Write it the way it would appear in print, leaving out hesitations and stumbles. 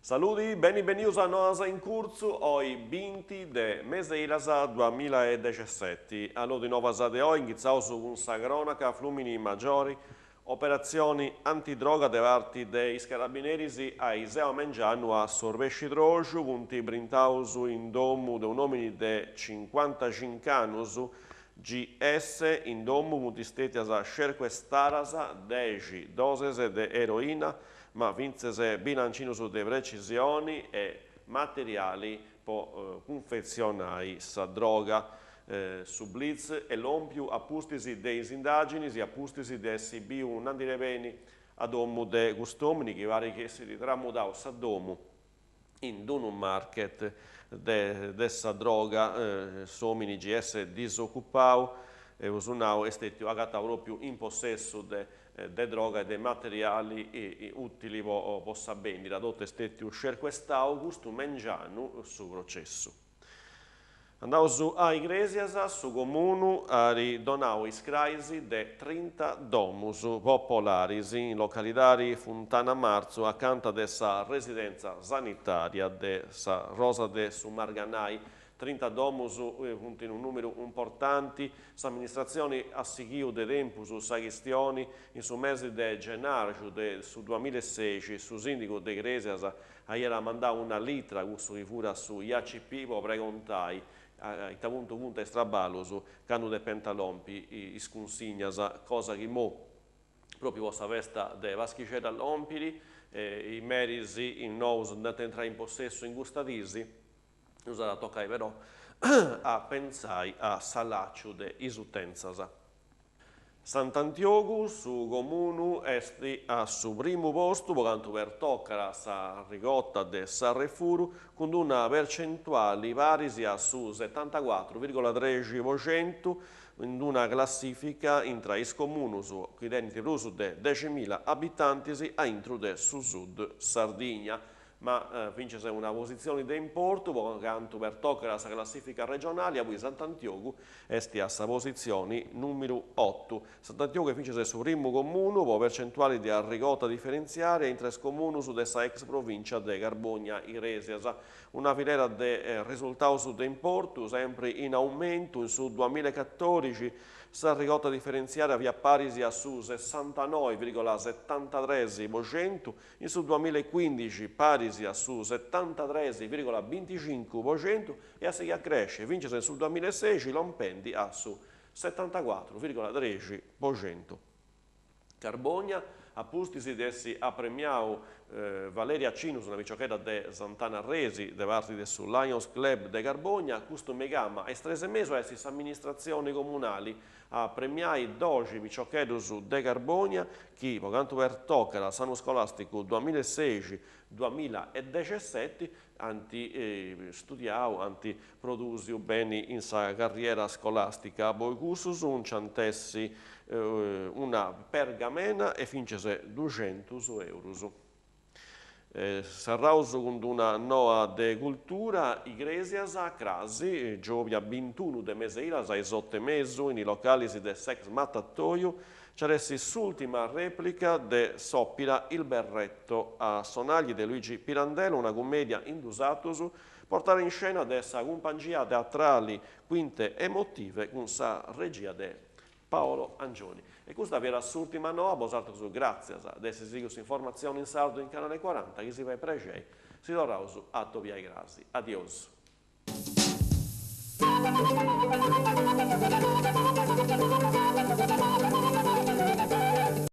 Saludi, beni benius a Noas in Curtzu, oi binti de mes'e ilas duamilla e dexesseti. Allou de novas de oi, inghitzaus cun sa cronaca Flumini Maggiori, operatzioni antidroga de parti de is carabineris a is ses a mengianu a s'Orbescidroxu, funt brintaus in domu de un'omini de cincuantacinc'annus, GS, in domu funt stetias scercuestaras dexi doses de eroina, ma fintzes bilancinus de precisioni e materiali po cunfetzionai sa droga. Su blitz est lòmpiu a pustis de is indàginis, a pustis de essi biu un'andirebeni a domu de cust'òmini chi parit chi essit tramudau sa domu in unu market de sa droga. S'òmini GS disocupau, eus nau, est stètiu agatau pròpiu in possessu de de droga e de materiali ùtili po sa bèndida. Totu est stètiu scercuestau custu mengianu su processu. Andaus a Igrèsias, su comunu at donau is crais de trinta domus popolaris in localidadi Funtana Marzu acanta de sa residentza sanitària de sa Rosa de su Marganai. Trinta domus funt unu nùmeru importanti. S'amministratzioni at sighiu de tempus sa chistioni. In su mesi de gennàrgiu de su duamillaesexi su sìndigu de Igrèsias aiat mandau una litra cussu chi furat su IACP po pregontai a ita puntu funt is traballus candu depent lompi is cunsignas, cosa chi imou pròpiu po sa festa de Paschixedda lompit, is meris nous nd'ant a intrai in possessu in custa dis. Nos at a tocai però a pentzai a s'allàciu de is utèntzas. Sant'Antiogu, su comunu est a su primu postu po cantu pertocat sa rigota de s'arrefuru, cun una percentuali paris a su setantacuatru virgola trexi po centu in una classifica intra is comunus chi tenint prus de deximila abitantis a intru de su Sud Sardigna. Ma fintzas una positzioni de importu po cantu pertocat sa classìfica regionali, abui Sant'Antiogu est a sa positzioni nùmeru otu. Sant'Antiogu est fintzas su primu comunu po percentuali de arrigota diferentziària intra is comunus de sa ex provìncia de Carbònia-Igrèsias. Una filera de resultaus de importu sempri in aumentu, in su duamillaecatorixi S'arregota diferentziària fiat paris a su sessantanoi virgola setantatres po centu, In su duamillaecuindixi paris a su setantatres virgola binticincu po centu e at sighiu a cresci fintzas in su duamillaesexi lompendi a su setantacuatru virgola trexi po centu. Carbònia, a pustis de essi apremiau Valeria Cinus, una piciochedda de Sant'Anna Arresi, de parti de su Lions Club de Carbònia, custu megama a is tres e mesu est s'amministratzioni comunali a premiai doxi piciocheddus de Carbònia chi, po cantu pertocat s'annu scolàsticu duamillaesexi duamillaedexesseti, ant studiau, ant prodùsiu beni in sa carriera scolàstica. Po cussus nci ant essi una pergamena e fintzas duxentus eurus. Serraus cun d'una noa de cultura, Igrèsias, crasi, giòbia bintunu de mes'e ilas a is oto e mesu in is localis de s'ex Mattatoio, nci at essi s'ùltima rèplica de s'òpira Il berretto a sonagli de Luigi Pirandello, una cummèdia in dus atus, portada in scena de sa cumpangia teatrali Quinte Emotive cun sa regia de Paolo Angioni. E custa fiat s'ùrtima noa, a bosatrus gràtzias de essi sighiu s'informatzioni in sardu in Canale Cuaranta, chi si fait prexei, si torraus a atobiai crasi. Adiosu.